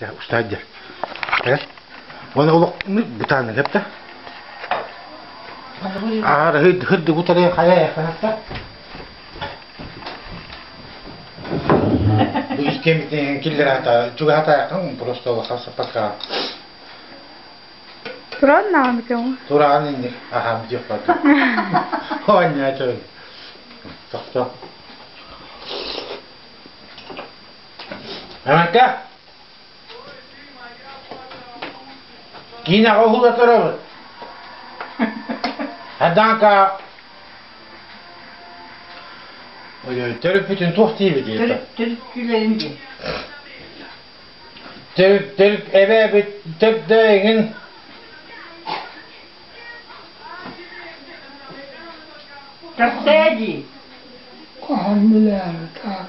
Устаадьа. Уонна олох бытааны кэптэ. Аара хырды кутары хайа яханатта. Бу искемитин киллерата чугаһата просто улахан саппаска. Туран наҕаны көҥү. Тураан инник ахам диэх барды. Оонньоо чөй. Тохто. Амарка! Киинэҕэ уһула турабыт. Однако төрүппүтүн туох диибит Төрүт дии. Төрүт төрүт эбээбит төрдө эҥин Төртөө дии. Хаһан билээри таах.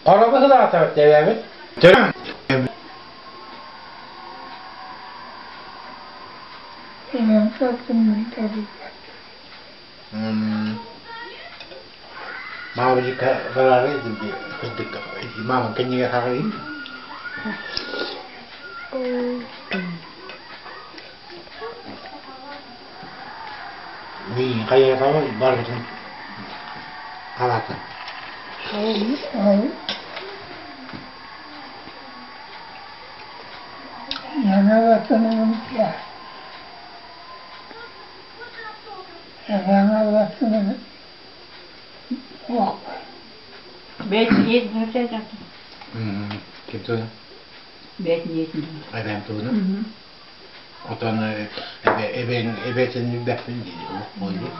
Хоробу сылаатабыт эбээбит. Эбэм сарсыннын табыллар. Маабыдьыка бараары кырдык мааман кэннигэр хаҕайын. Миин хайаҕа барбытын халаата. Яна ватаным Эбэҥ аллатынан уох Бэйэтин Ким туһунан? Бэйэтин ийэтин. Эбээм туһунан? Отон эбэҥ эбэтин билбэппин дии буолуо.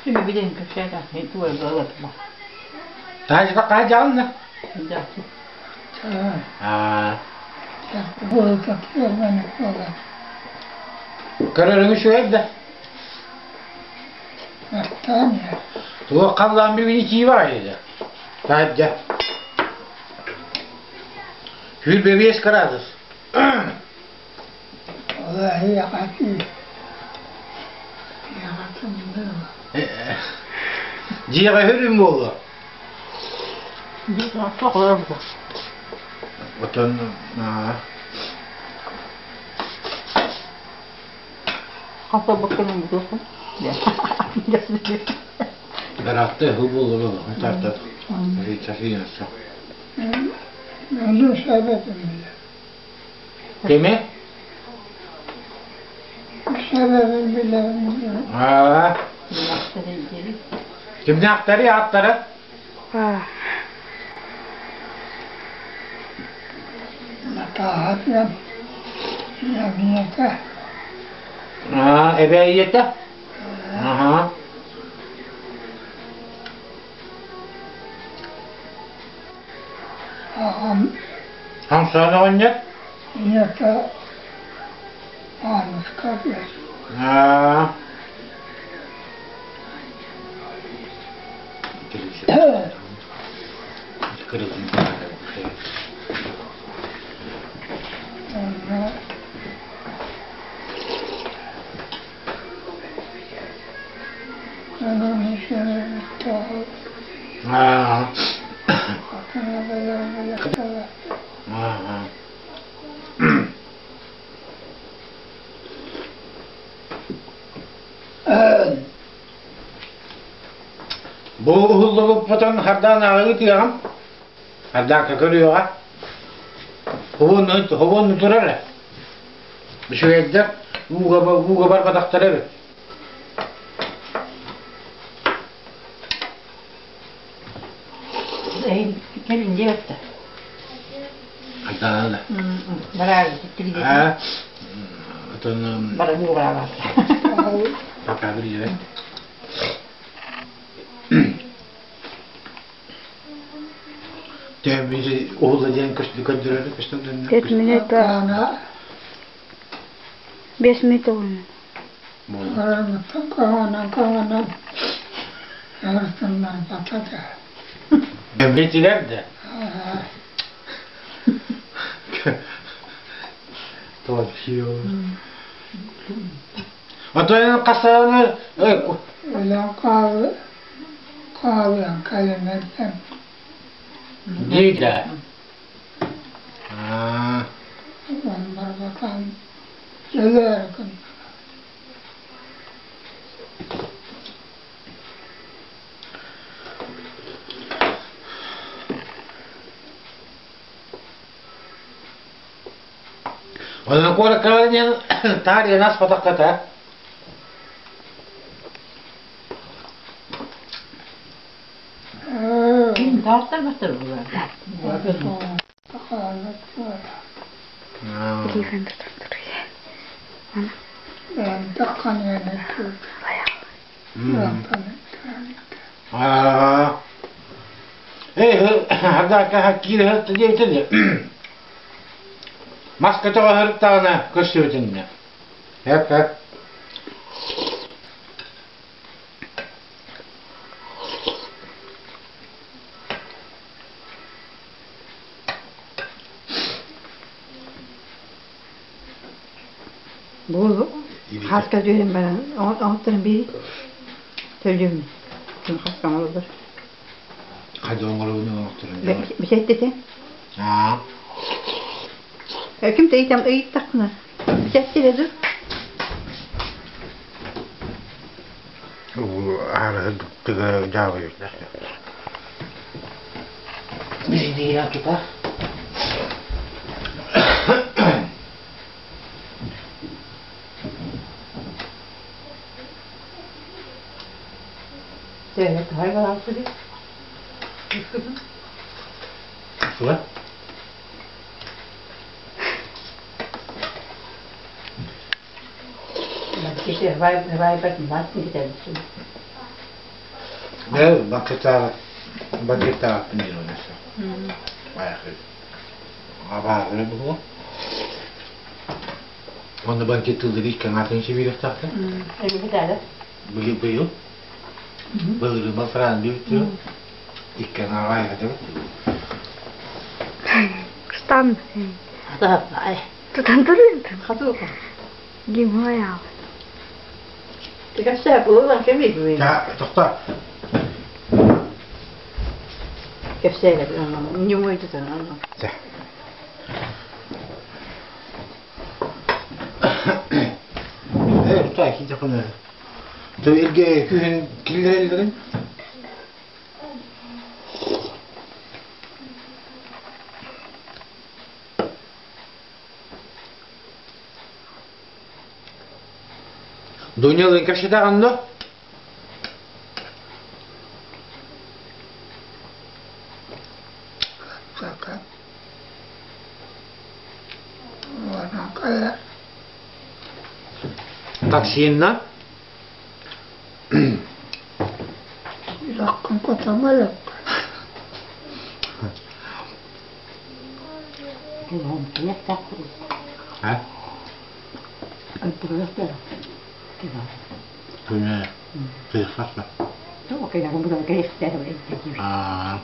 Şimdi bilin köşeye tuvalı alatma. Таһа хаһа Дьахчы. Аа. Буолта киэрмэник буолар. Көрөрүҥ үчүгэй да. Аттаан иһэр. Туох халлаан бүгүн итии баҕайы Таһырдьа. 25 градус. Дьиэҕэ үһүрүм буолуо. Отон Бараатта ыһыы буолуо тардар. Мөлү сэбэтим билэр. Кими? Сэбэбин билэбин. Аа. Кимнээхтэри ааттара? Натааһатыам Ямията. Аа, эбээйиэтэ? Аха. Аҕам Хамсаан оҕонньор? ийэтэ Ааныска диэн. Аа. Онно Аа. Бу уһуллубуппутун хардаан ааҕыы тыаҕым. Хардаакка көрүөҕэ. Хобуонну турар ээ. Үчүгэйдэр ууга барбатахтар эбит. Кэлин диэбэттэр. Хардаана Бараар Аа, отон Бара уугаабат. Пока билбэт. Уһулла диэн көрдөрөрү көстөн 5 минут 5 минут Билетилер да. Оттон хасааны Өлөн хаалыан кэлимэрдэн. Дида. Аа. Уон барбатан өлөөрү гынна. Онон куоракка диэн таарыйан аспатаххата. Ким таастар бастар булар. Аа. Эй, хардака киирэ диэбитин Маска тоҕо һырыттаҕына көрсүбүтүннэ. Эп эп. Бу хаска түһэн баран оҥотторон биир төлүөм ким хаска оҥороллор. Хайда оҥоробун оҥотторон. Бисэттэтэ. Аа. Ким да ыйтам ыйыттахпына бисэттилэ ду. Аарыһы дьаабы Биһиги тута. Сула? Бэл бакытаа бакытаа пнилонеса. Баяхы. Абаары буһуо. Онно банкеттылдыгы иккаҥаатын сибиирехтаахтар. Быйыл былырыын балсараан диэбиттэр. Иккаҥааҕа айхатабыт. Стан. Тутан турын. Гимоял. Тохта. Э, так, иди кына. Ты илге күһүн киллэрэллэрин? Дуня кэпсэтэҕин дуо? Таксинна? А? Күнэ тыырхатла. Аа.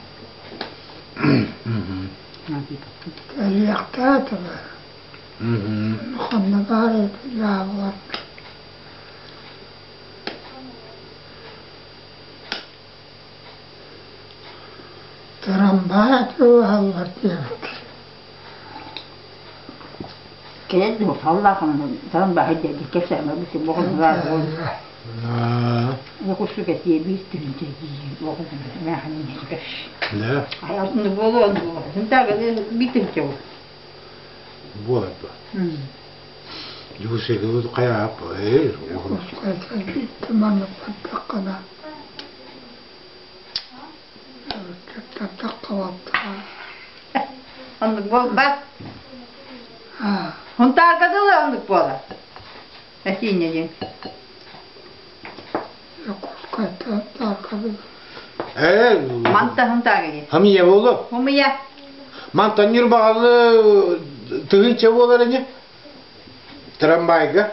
Аа. Да. Буолар дуо? Дьуусегылы хайаап ээ Оннук буолбат. Хунтаарга дылы оннук буолар. Этиинньэ диэн. Ээ, Манта хунтаарга диэн. Хамия буолу. Хумуйа. Мантан Ньурбаҕалы тыһыынча буолар ини. Трамвайга.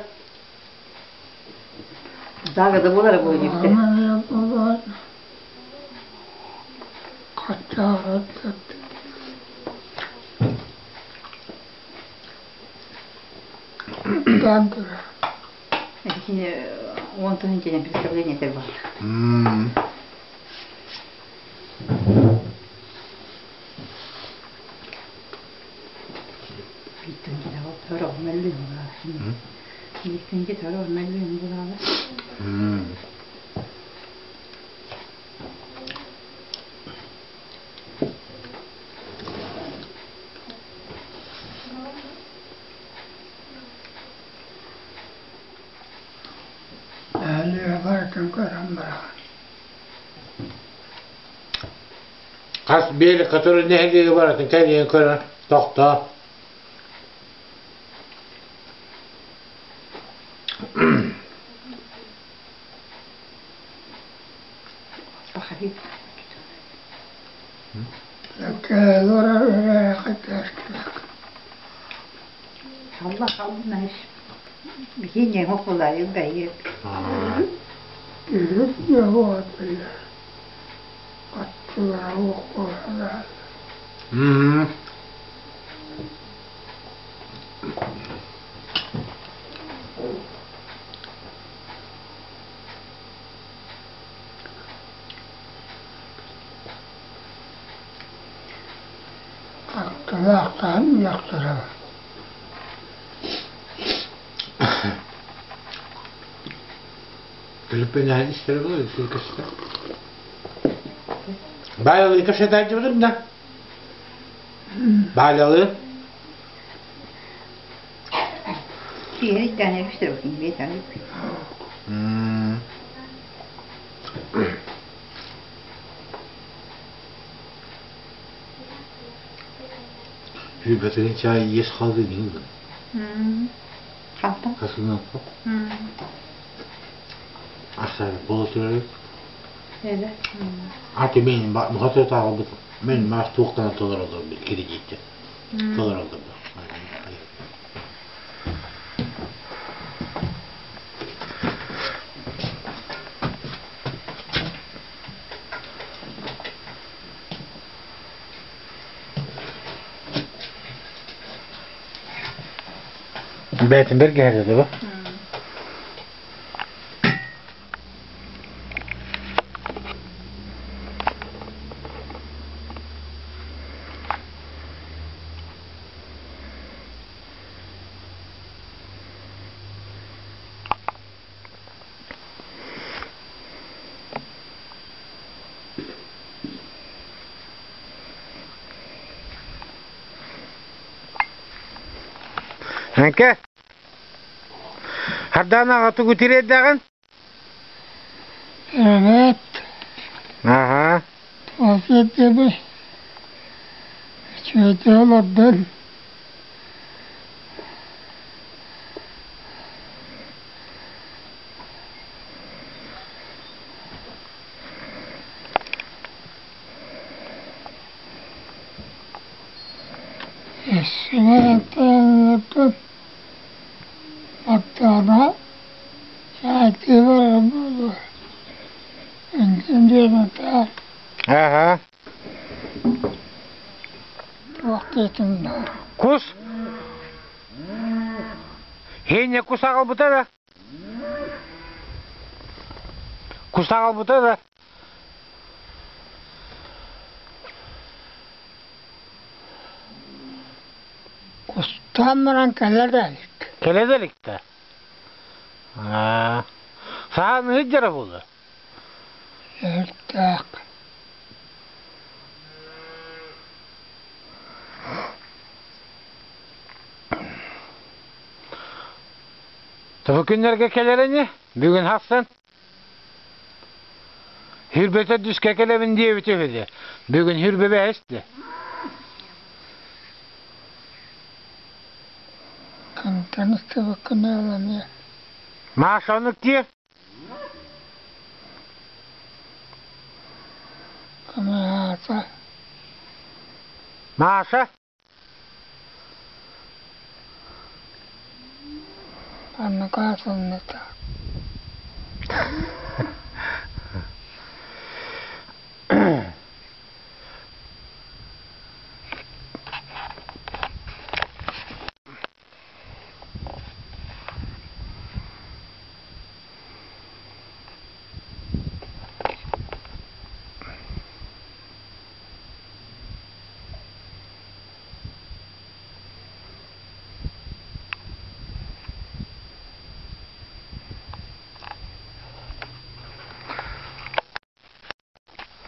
Хунтаарга да буолар буолуо диэбитэ. Итини уон тыһыынчанан представление этэр буолла. Әлиэ барытын көрөн бараҕын. Хас биэри который нэһилиэгэ барытын кэлиэн көрөн тохтоо. Аттылаахтаан үөхтэрэ. Күлүппүнээн истэрэ буолар кэпсэтэ. Баайалыы кэпсэтээччибитим да. Баайалыы. Hürmetine çay yes kaldı değil mi? Хасынан Аса болотурар. Аты мен мухатыртааҕы мен маас туохтан толоролор кредитте толоролор. Бэйтин бэргэһэр да бу. Ханка? Харданаҕа тугу тириэрдэҕин? Evet. Аха. Afiyet Үчүгэйдик Аха. Кус? Хеня кус аҕалбыта да? Кус аҕалбыта да? Кустаан баран кэлэр элик. Кэлэ да иликтэ. Аа. Сааны сылдьара буолуо. Өртөөх. Бу күннэргэ кэлэр ини, бүгүн хассан. Хүрбэтэ түскэ кэлэбин диэбит үһү Бүгүн хүрбэбэ эсти. Кантан ыстыбыккын ылан Маша оннук дии. Маша. Маша. Анныка сылныта.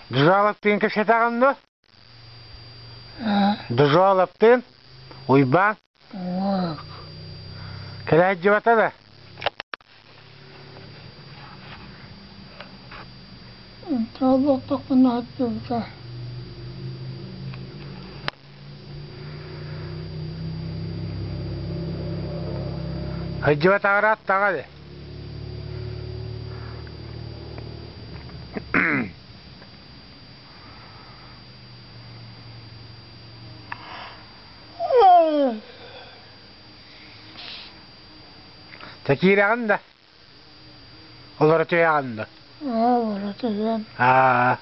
Дужалаптыын кэпсэтэҕин дуо? Дужалаптыын? Уйбаан? Кэлээдьибата да? Туолуохтахпына сылдьыбыта. Сылдьыбатаҕар аттаҕа дии. Та киирэҕин да? Олоро түһэҕин да? Олоро түһүөм. Аа.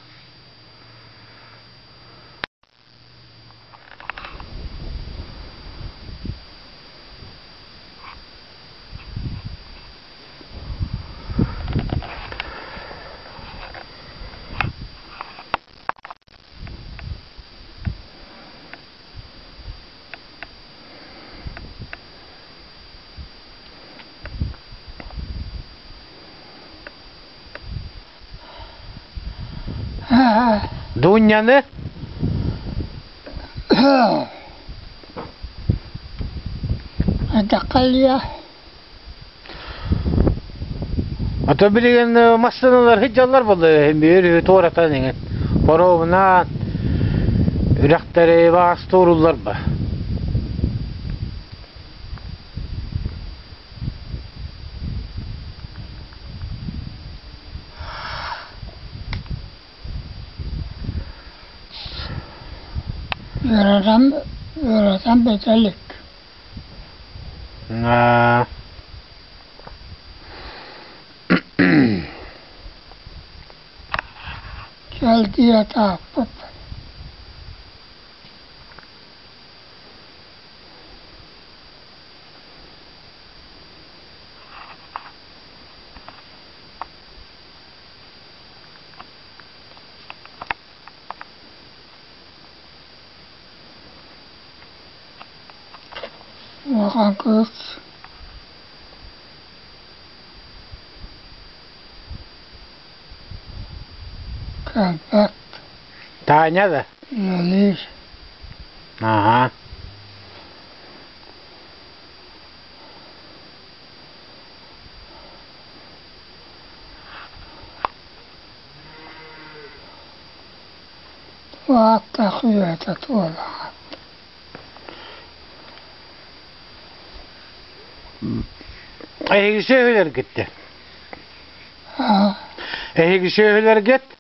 Дуунньаны Дакалия. Ото билигин массыыналар сылдьаллар буолла үөр туоратан иҥин хоруобунаан үрэхтэри баас туоруллар ба. Үөрэтэн, үөрэтэн бүтэ илик. Аа. Кэлдиэ тааппыт. Улахан кыыс кэлбэт. Таня да? Үлэлиир. Аха. Ааттаах үйэтэ туолаҕа. Эһиги сүөһүлэргит Эһиги сүөһүлэргит?